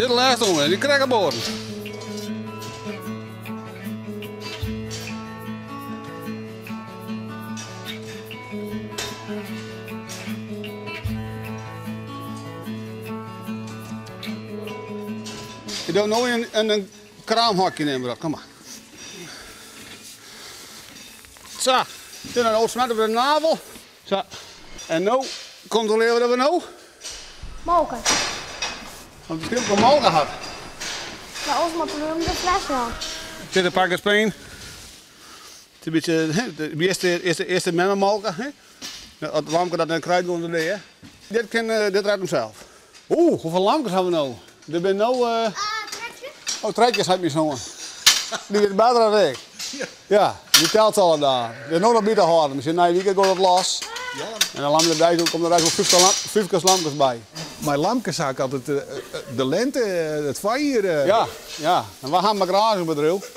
Dit de lêste oan, dy krekkerboaren. Ik doe no in kraamhokje nemen, kom mar. Sa, dit is een op de navel. Sa, en no kontrolearje we dat we no? Molke. Want het verschil van molke hat. Maar ons moeten we hem de fles wel. Dit een pak speen. Het is een beetje, hè, de eerste, eerste, eerste molke. Hè? Het lamke dat net kruid onder de, hè? Dit, kan, dit redt hem zelf. Oeh, hoeveel lamkes hebben we nou? Er zijn nou... Trekjes. Oh, trekjes heb je zo'n. Die weet beter dan ik. Ja, die telt alle dagen. Die is nog nog te houden. Misschien na een weekend gaat het los. Ja. En dan lam erbij, komt er eigenlijk wel 50 lamkes bij. Mijn lamkes had ik altijd de lente, het voorjaar. Ja, ja. En we hebben een garagebedrijf.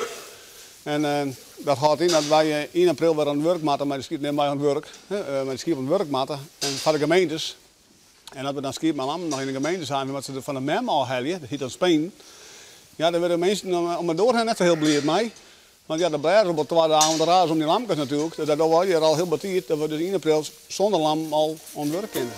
En dat houdt in dat wij 1 april weer aan het werk moeten, maar de schiet niet meer aan het werk. Hè, met de schiet aan het werk moeten. En van de gemeentes. En dat we dan schiet met lam nog in de gemeente zijn, wat ze er van de mem al halen, dat heet dan speen. Ja, daar werden mensen om het doorheen net zo heel blij mee. Want ja, de blijven op de tweede avond de raas om die lamkes natuurlijk. Dus dat doen we hier al heel betierd, dat we dus 1 april zonder lam al aan het werk kunnen.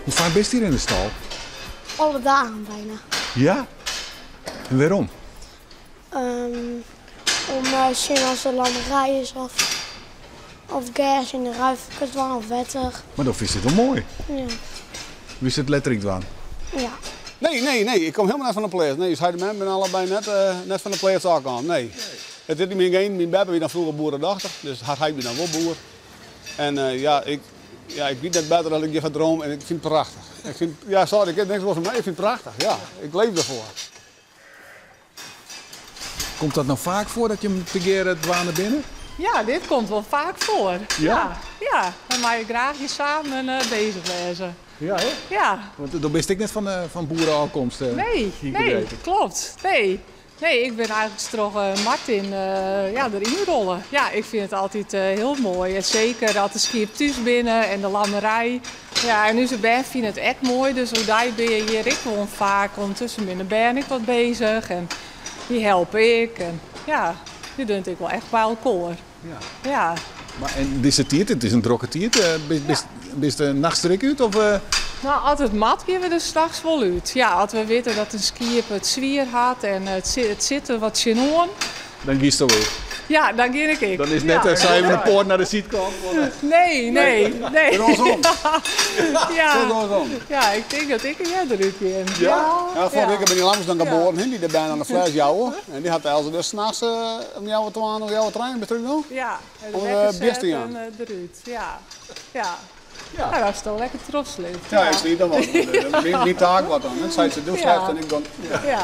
Hoe vaak ben je hier in de stal? Alle dagen bijna. Ja? En waarom? Om te zien als de lammerij is of gas in de ruif of wetter. Maar dan is het wel mooi. Ja. Wie is het letterlijk dwaan? Ja. Nee, nee, nee. Ik kom helemaal net van de plaats. Nee, zij de man ben allebei net van de plaats aangekomen. Nee. Nee. Het is niet meer geen, mijn beppe wie dan vroeger boerendochter, dus had hij dan wel boer. En ja, ik, ja, ik weet net beter dat ik je droom en ik vind het prachtig. Ik vind, ja, sorry, ik heb niks voor mij, ik vind het prachtig. Ja, ik leef ervoor. Komt dat nou vaak voor dat je hem te keren dwaan naar binnen? Ja, dit komt wel vaak voor. Ja? Ja, ja. Dan mag je graag hier samen bezig wezen. Ja, hè? Ja. Want dan wist ik net van boerenafkomst Nee, hier nee, begrepen. klopt. Nee. Nee, ik ben eigenlijk toch Martin erin rollen. Ja, ik vind het altijd heel mooi. En zeker dat de schip thuis binnen en de lammerij. Ja, en nu ze ben vind het echt mooi. Dus hoe daar ben je hier, ik woon vaak. Ondertussen ben de ben ik wat bezig en die help ik. En ja, die doe ik wel echt bij elkaar. Ja. Ja. Maar en deze tiert, het is een drokke tiert. Bist de nachtstrik uit? Of? Nou, als het mat gaan we er s'nachts wel uit. Ja, als we weten dat een skiep het zwier had en het zit er wat chinoon. Dan kiest je weer. Ja, dan ga ik. Dan is net Ja. de zijn we een poort naar de zijkant. Nee, nee, nee. Andersom. Ja. Zo andersom. Ja, ik denk dat ik er eruit ben. Ja? Ja. Ja, vorige week ben die langs dan Ja. geboren, hè, die er bijna aan de fles jouwen. En die had Elze dus s'nachts om jou te aan of jouw trein betrekt nog. Ja, en de Om, wekker best te zetten gaan. en eruit. Ja. Ja. Ja. Ja, dat is toch lekker trots, leuk. Ja, ik zie dat wel. Mijn taak wat dan. Hè. Zij ze doet Ja. slecht en ik dan. Ja. Ja.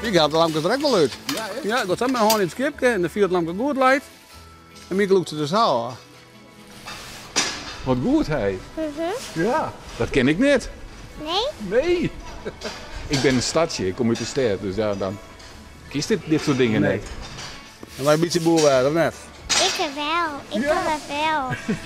Ik had de lampje direct wel uit. Ja, hè? Ja, ik had dat maar gewoon in het skipje en de vier het lampje goed leidt. En Mieke loopt de zaal. Wat goed, hij. Ja, dat ken ik net. Nee? Nee. Ik ben een stadje, ik kom uit de stad, dus ja, dan kies dit soort dingen Nee. net. En wij een beetje boer waren, of net? Ik wel, ik Ja. kan het wel.